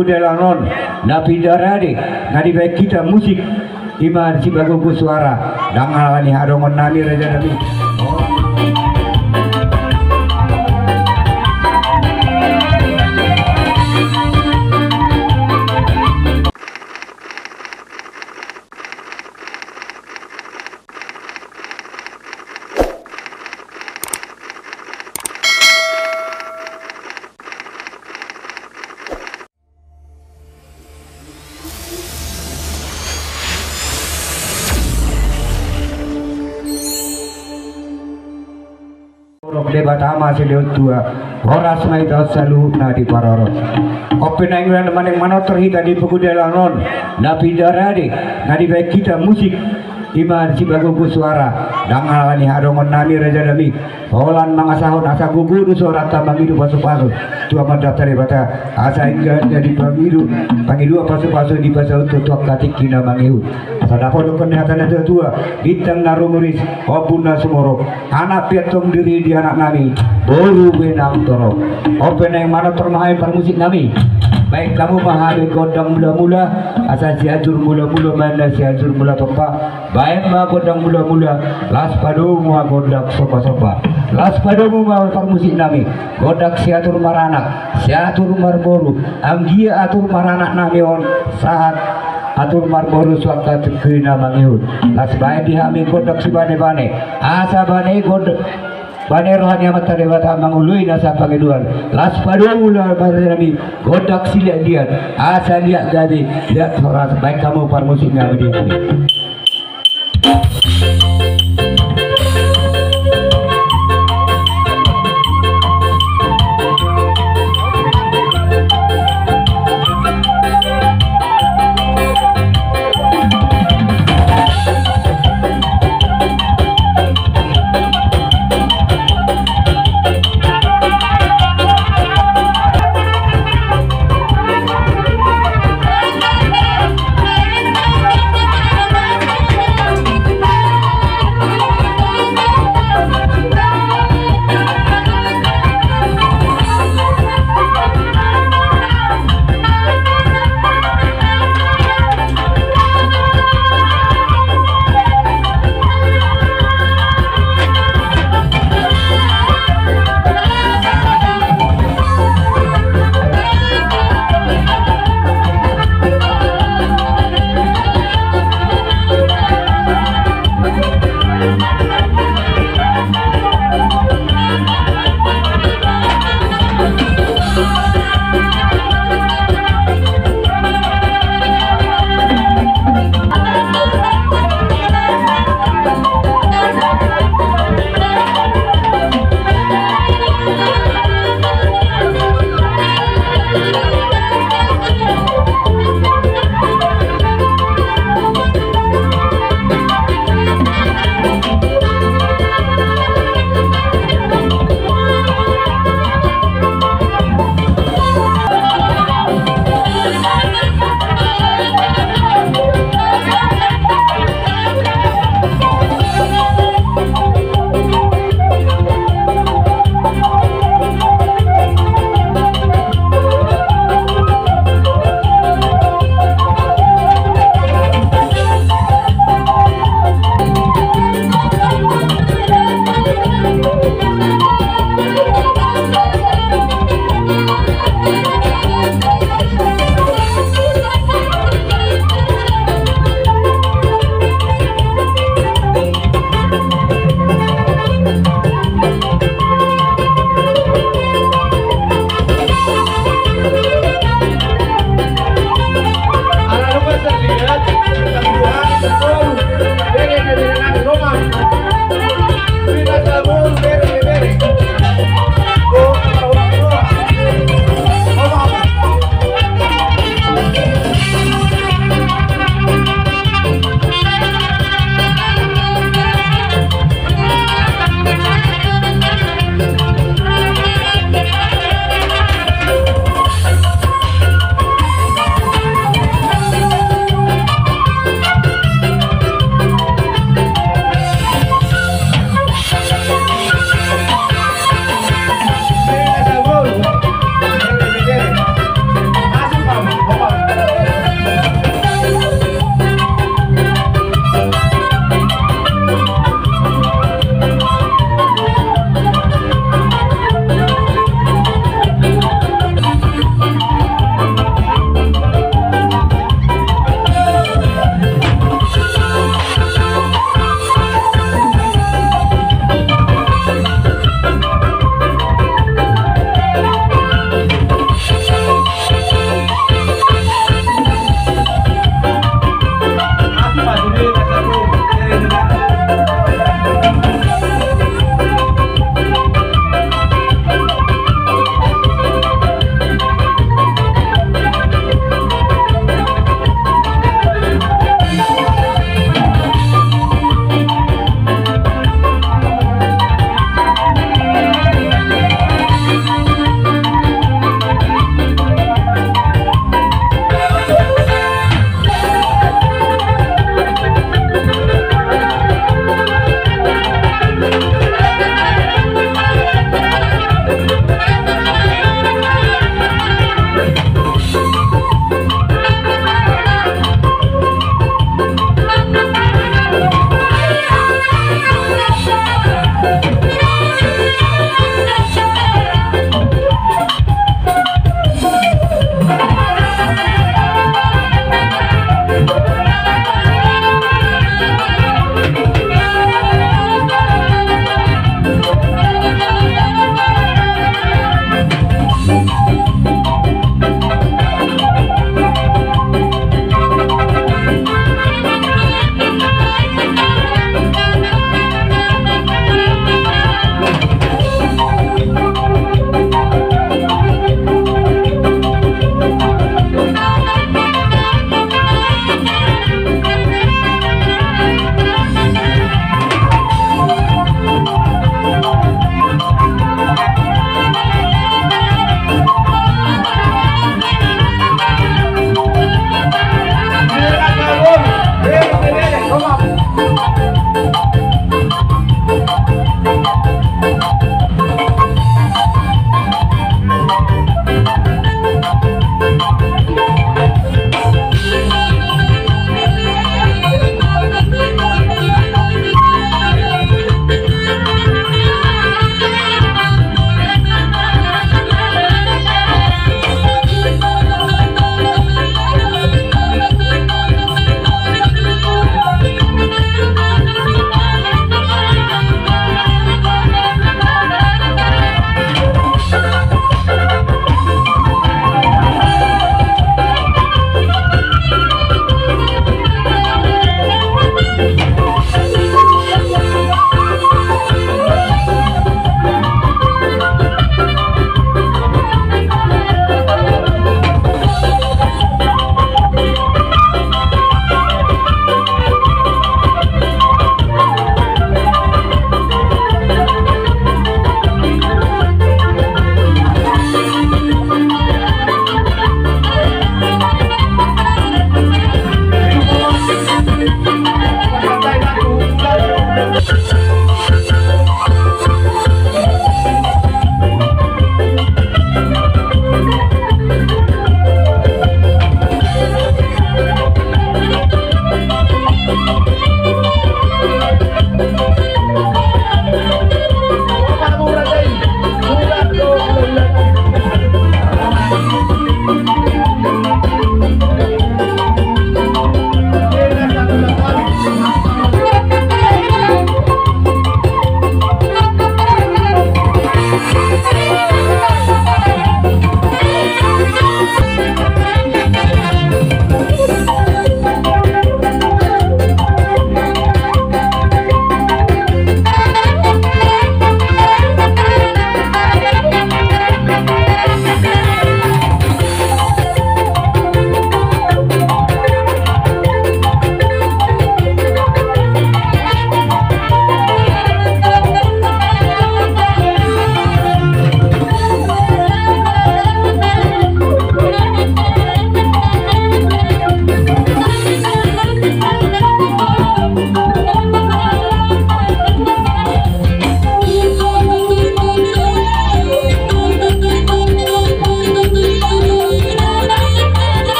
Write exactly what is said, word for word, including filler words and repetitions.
Dalan on na pinda rade na dibaen hita musik, ima sipagogo suara. Ndang ala ni hadongan nami raja nami. Horong Debata ma silehon tua, horas ma hita saluhutna diparorot. Onpe naeng maning manortor hita di pogu dalan on na pinda rade na dibaen hita musik, ima sipagogo suara. Ndang ala ni hadongan nami raja nami, holan mangasahon asa gogo do suaranta mangido pasupasu tu Amanta Debata, asa ingkon jadi pangido, pangidoan pasupasu dipasaut tu angka tingki na mangihut. Asa dapot dohonon ni hata ni natuatua, bintang na rumiris, ombun na sumorop, anak piantong diri di anak nami, boru be nang torop. Onpe naeng manortor ma hami parmusik nami. Baen hamu ma hami gondang mulamula, asa Sianjur Mulamula ma na Sianjur Mulatompa. Baen ma gondang mulamula, laos padomu ma gondang sombasomba. Laos padomu ma parmusik nami, gondang siatur maranak, siatur marboru, anggia atur maranak nami on sahat atur marboru tu angka tingki na mangihut. Laos baen di hami gondang sibanebane, asa bane gondang, bane roha ni Amanta Debata mangoloi nasa pangidoan. Laos padomu ma raja nami gondang siliatliat, asa liat gabe, liat horas. Baen hamu parmusik nami di hami.